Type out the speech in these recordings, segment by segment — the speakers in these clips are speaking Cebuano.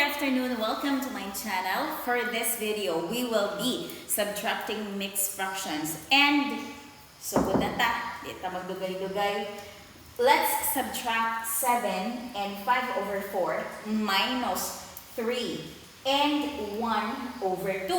Afternoon. Welcome to my channel. For this video, we will be subtracting mixed fractions. And, sugod na ta. Di ta magdugay-dugay. Let's subtract 7 and 5 over 4 minus 3 and 1 over 2.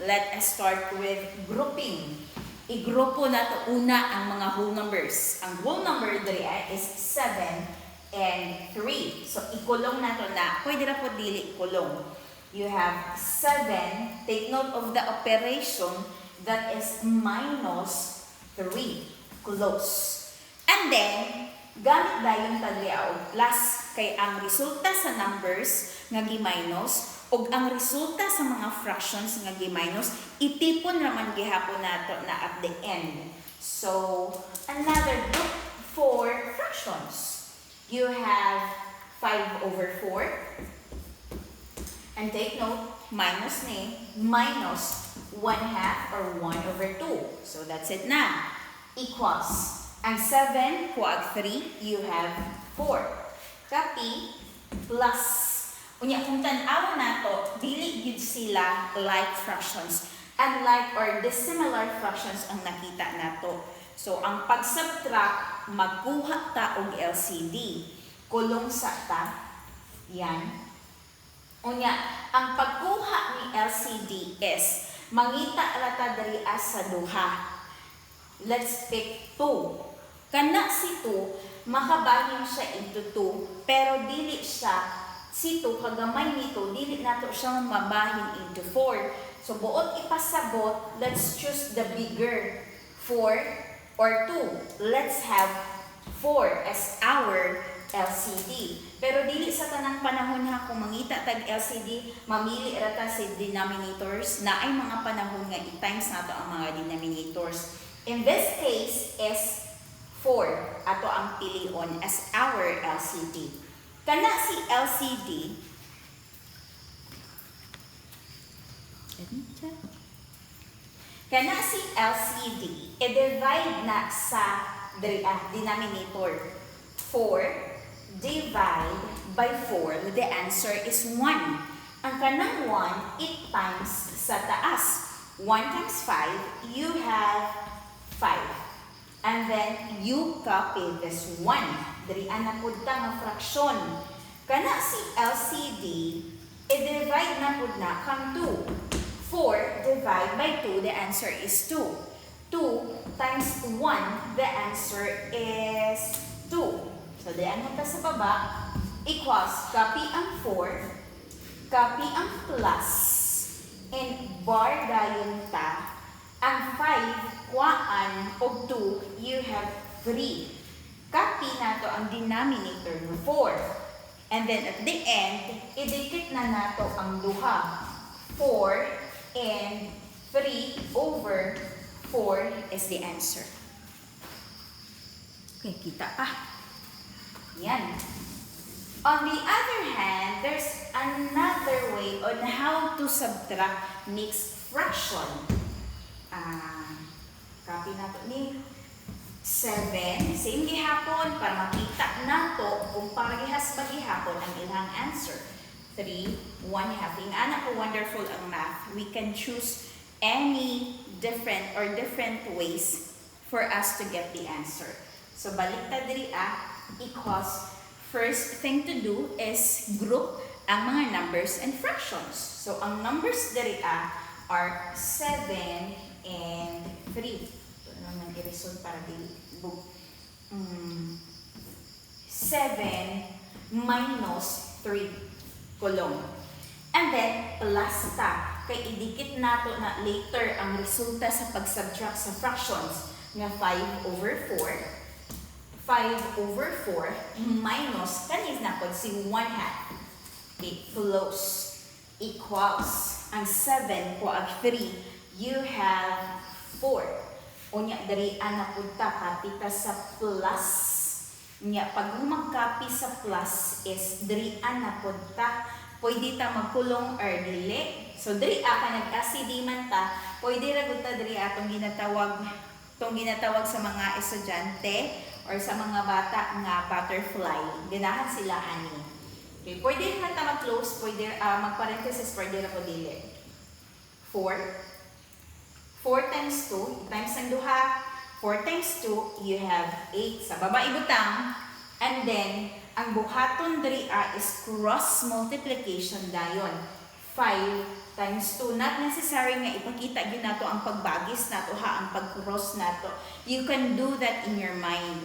Let us start with grouping. Igrupo nato una ang mga whole numbers. Ang whole number diri ay is 7 and 3. So, ikulong nato na. Pwede ra po dili ikulong. You have 7. Take note of the operation, that is minus 3. Close. And then, gamit dayon ta diri og plus kay ang resulta sa numbers nga gi-minus ug ang resulta sa mga fractions nga gi-minus, itipon raman gihapon nato na at the end. So, another group for fractions. You have 5 over 4. And take note, minus ni, minus 1 half or 1 over 2. So that's it na. Equals. Ang 7, kuag 3, you have 4. Copy, plus. Unya, kung tan-awa nato, dili gyud sila like fractions. Unlike or dissimilar fractions ang nakita nato. So, ang pag-subtract, magkuha ta og LCD. Kulong sa ta. Yan. Unya, ang pagkuha ni LCD is, mangita ra ta diri sa duha. Let's pick 2. Kana si 2, makabahin siya into 2, pero dili siya, si 2, kagamay nito, dili nato siya mabahin into 4. So, buot ipasabot, let's choose the bigger, 4 or 2. Let's have 4 as our LCD. Pero dili sa tanang panahon ha, kung mangita tag LCD, mamili ra ta sa denominators na ay mga panahon nga i-times nato ang mga denominators. In this case is 4 ato ang pilion as our LCD. Kana si LCD, kana si LCD, i-divide na sa diri ah, denominator. 4 divide by 4, the answer is 1. Ang kanang 1, it times sa taas. 1 times 5, you have 5. And then, you copy this 1. Diri na pud ta nga fraksyon. Kana si LCD, i-divide na pud na kang 2. 4 divide by 2, the answer is 2. 2 times 1, the answer is 2. So, diyan mo ta sa baba, equals, copy ang 4, copy ang plus, and bar dayon ta, ang 5, kuhaan, og 2, you have 3. Copy nato ang denominator ng 4. And then at the end, idikit na nato ang duha. 4 and 3 over 4 is the answer. Okay, kita pa. Yan. On the other hand, there's another way on how to subtract mixed fraction. Ah, copy nato ni 7. Same gihapon para makita nato kung parehas ba gihapon ang ilang answer. 3, 1 half. Ingana ko wonderful ang math. We can choose any different or different ways for us to get the answer. So balik ta diri ah, equals, first thing to do is group ang mga numbers and fractions. So ang numbers diri ah are 7 and 3. Ito naman i-resolve para dili bug. 7 minus 3, kulong. And then, plus ta. Kay idikit nato na later ang resulta sa pag-subtract sa fractions nga 5 over 4. 5 over 4 minus, kanis na pod si 1 half. Okay, close. Equals. Ang 7 kuag 3, you have 4. Unya, diri ana pud ta, copy ta sa plus. Nya, pag mag-copy sa plus is diri ana pud ta. Pwede ta magkulong or dili. So diri ka nag-LCD man ta, pwede ra gud ta diri atong ginatawag sa mga estudyante or sa mga bata nga butterfly. Ganahan sila ani. Okay, pwede na ta mag-close, pwede mag-parenthesis, pwede na po dili. 4. 4 times 2, times ang duha. 4 times 2, you have 8. Sa baba ibutang. And then, ang buhaton diri is cross multiplication dayon. 5 times 2. Not necessary nga ipakita gyud nato ang pagbagis nato ha, ang pag-cross nato. You can do that in your mind.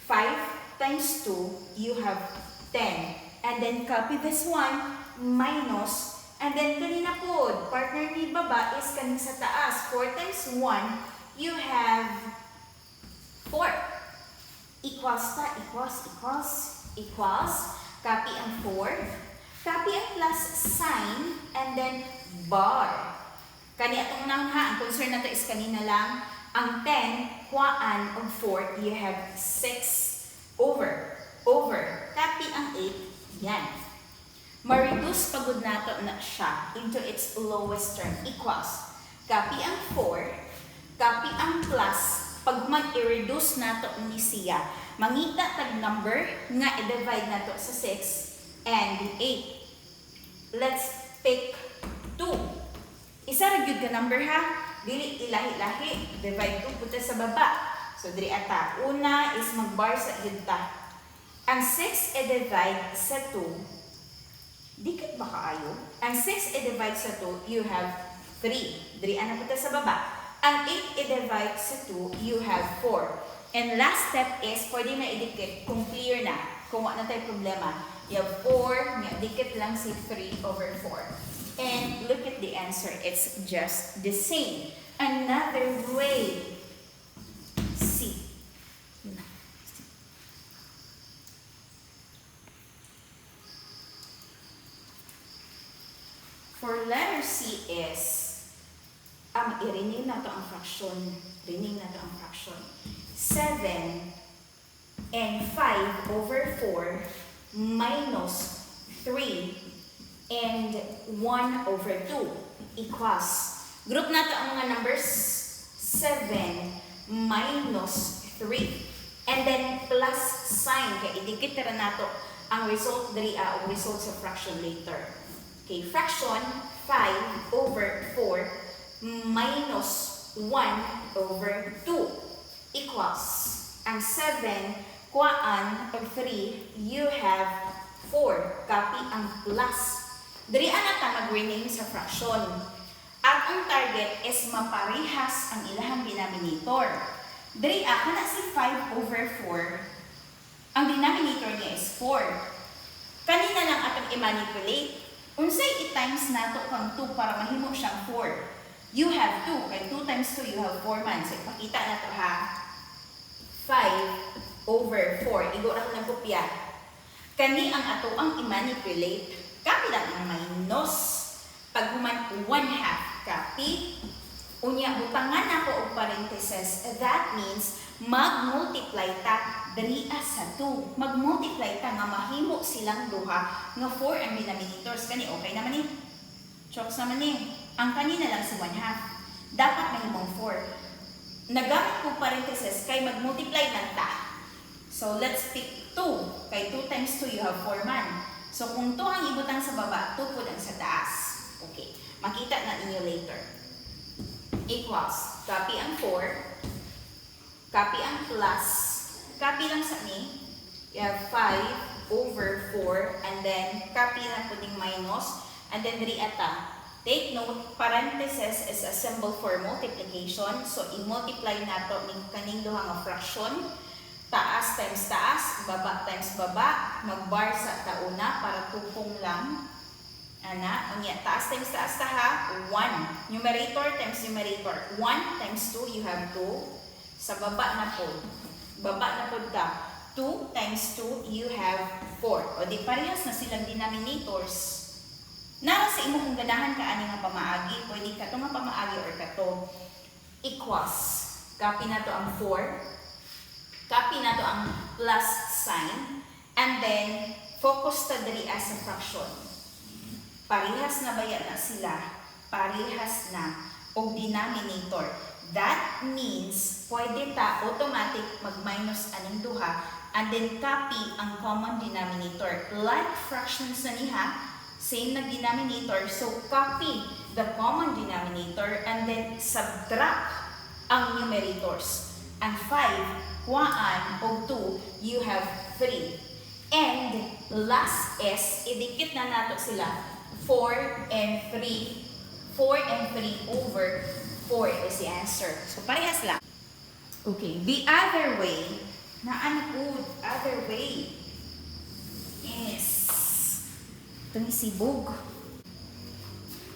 5 times 2, you have 10. And then copy this one, minus, and then kanina po, partner ni baba is kaning sa taas. 4 times 1, you have 4. Equals ta, equals, equals, equals. Copy ang 4. Copy ang plus sign, and then bar. Kani atong nang ha, ang concern nato is kanina lang. Ang 10, kuhaan og 4, you have 6 over, over. Copy ang 8, yan. Ma-reduce pagod nato na siya into its lowest term, equals. Copy ang 4, copy ang plus, pag mag-i-reduce nato ni siya, mangita tag number nga i-divide nato sa 6 and 8. Let's pick 2. Isa ra gyud ka number ha. Dili ilahi-lahi, divide 2 punta sa baba. So diri ata, una is magbar sa gyud ta. Ang 6 i-divide sa 2, dikit ba kaayo? Ang 6 i-divide sa 2, you have 3. Diri ana punta sa baba. Ang 8 i-divide sa 2, you have 4. And last step is, pwede na idikit kung clear na, kung wala na tayo problema. You have 4, nga dikit lang si 3 over 4. And look at the answer, it's just the same. Another way, C. Yun na. C. For letter C is, i-rename na to ang fraction. Rename na to ang fraction. 7 and 5 over 4 minus 3 and 1 over 2 equals. Group na to ang mga numbers. 7 minus 3. And then plus sign. Kaya idikit ra nato ang result diri o result sa fraction later. Okay, fraction 5 over 4 minus 1 over 2 equals. Ang 7, kuhaan og 3, you have 4. Copy ang plus. Diri na ta mag-rename sa fraction. At ang target is maparehas ang ilahang denominator. Diri kana si 5 over 4, ang denominator niya is 4. Kanina lang atong i-manipulate. Unsay i-times nato kang 2 para mahimo siyang 4? You have 2. Kay 2 times 2, you have 4 man. So, ipakita na to ha. 5 over 4. Igo ra ko ng kopya. Kani ang ato ang i-manipulate. Copy lang ang minus. Pag human 1/2 copy. Unya, butangan nako og parenthesis. That means, mag-multiply ta diri sa 2. Mag-multiply ta nga mahimo silang duha nga 4 ang denominators. Kani, okay naman ni. Chokes naman ni. Ang kanina lang si 1/2. Dapat mahimong 4. Nagamit ko parenthesis kay mag-multiply lang ta. So, let's pick 2. Kay 2 times 2, you have 4 man. So, kung 2 ang ibutang sa baba, 2 pud ang sa taas. Okay. Makita na ninyo later. Equals. Copy ang 4. Copy ang plus. Copy lang sa ni. You have 5 over 4. And then, copy lang po ding minus. And then, diri ata. Take note, parenthesis is a symbol for multiplication. So, i-multiply nato ning kaning duha nga fraction. Taas times taas, baba times baba. Magbar sa tauna para tupong lang. Ana, unya, taas times taas ta ha, 1. Numerator times numerator. 1 times 2, you have 2. Sa baba na po. Baba na po ta. 2 times 2, you have 4. O di parehas na silang denominators. Nara sa imo kung ganahan ka ani nga pamaagi, pwede ka to nga pamaagi or kato. Equals. Copy na to ang 4. Copy na to ang plus sign. And then, focus ta diri as a fraction. Parehas na baya na sila? Parehas na og denominator. That means, pwede ta automatic mag-minus aning duha And then copy ang common denominator. Like fractions na niya, same na denominator, so copy the common denominator and then subtract ang numerators. Ang 5, kuhaan og 2, you have 3. And last is, idikit na nato sila, 4 and 3, 4 and 3 over 4 is the answer. So parehas lang. Okay, the other way, na ano po, other way is, itong isibog.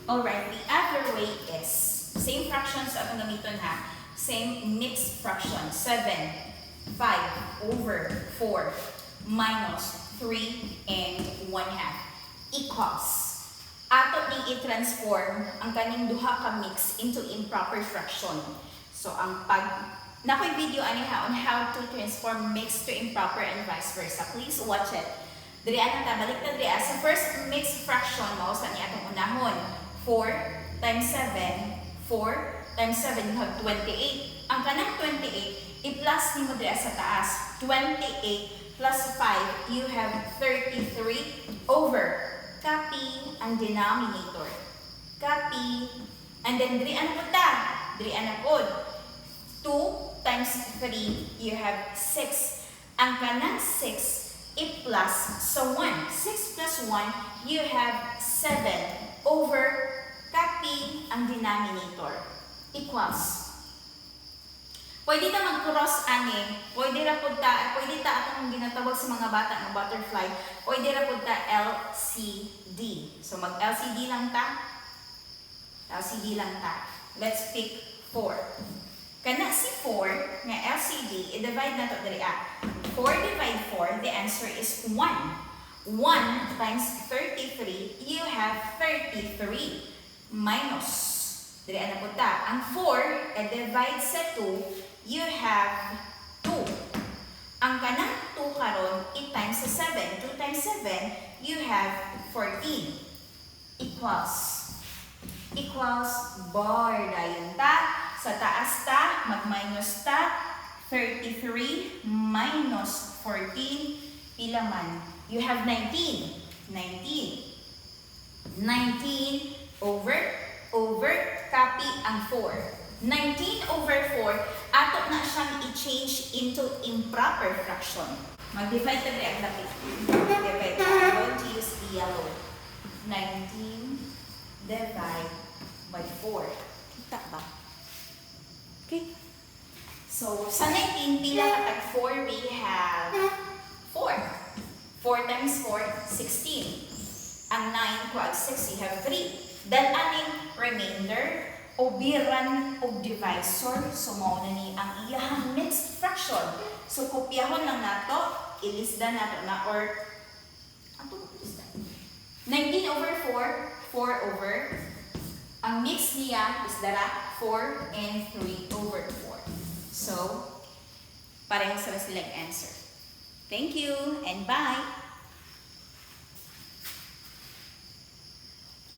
Alright, the other way is, same fractions atong gamiton ha, same mixed fraction, 7, 5 over 4 minus 3 and 1 half equals. Ato ning i-transform ang kaning duha ka mix into improper fraction. So ang pag naa koy video ani ha on how to transform mixed to improper and vice versa. Please watch it. Diri na ta, balik na diri. Sa first mixed fraction mao sa ni atong unahon. 4 times 7, 4 times 7, you have 28. Ang kanang 28, i-plus nimo diri sa taas. 28 plus 5, you have 33 over. Copy ang denominator. Copy. And then diri ana pud ta. Diri ana pod. 2 times 3, you have 6. Ang kanang 6, i-plus sa 1. 6 plus 1, you have 7 over, copy ang denominator, equals. Pwede ta mag-cross ani. Pwede ra pud ta, pwede ta atong ginatawag sa mga bata nga butterfly. Pwede ra pud ta LCD. So mag LCD lang ta. LCD lang ta. Let's pick 4. Kana si 4 nga LCD, i-divide nato diri ah. 4 divide 4, the answer is 1. 1 times 33, you have 33 minus. Diri na pud ta. Ang 4, i-divide sa 2, you have 2. Ang kanang 2 karon, i-times sa 7. 2 times 7, you have 14. Equals. Equals bar dayon ta. Sa taas ta, mag-minus ta. 33 minus 14, pila man? You have 19. 19. 19 over, copy ang 4. 19 over 4, ato na siyang i-change into improper fraction. Mag-divide ta diri ang dapit. Divide. I'm going to use the yellow. 19 divide by 4. Kita ba? Okay. So, sa 19, pila ka tag 4, we have 4. 4 times 4, 16. Ang 9 kuha 6, you have 3. Then, aning remainder, obiran og divisor, so mao na ni ang iyahang mixed fraction. So, kopyahon lang nato, ilisda nato na, or, ato ko ilisda. 19 over 4, 4 over, ang mix niya is dara, 4 and 3 over 4. So, parehas ra silang answer. Thank you and bye!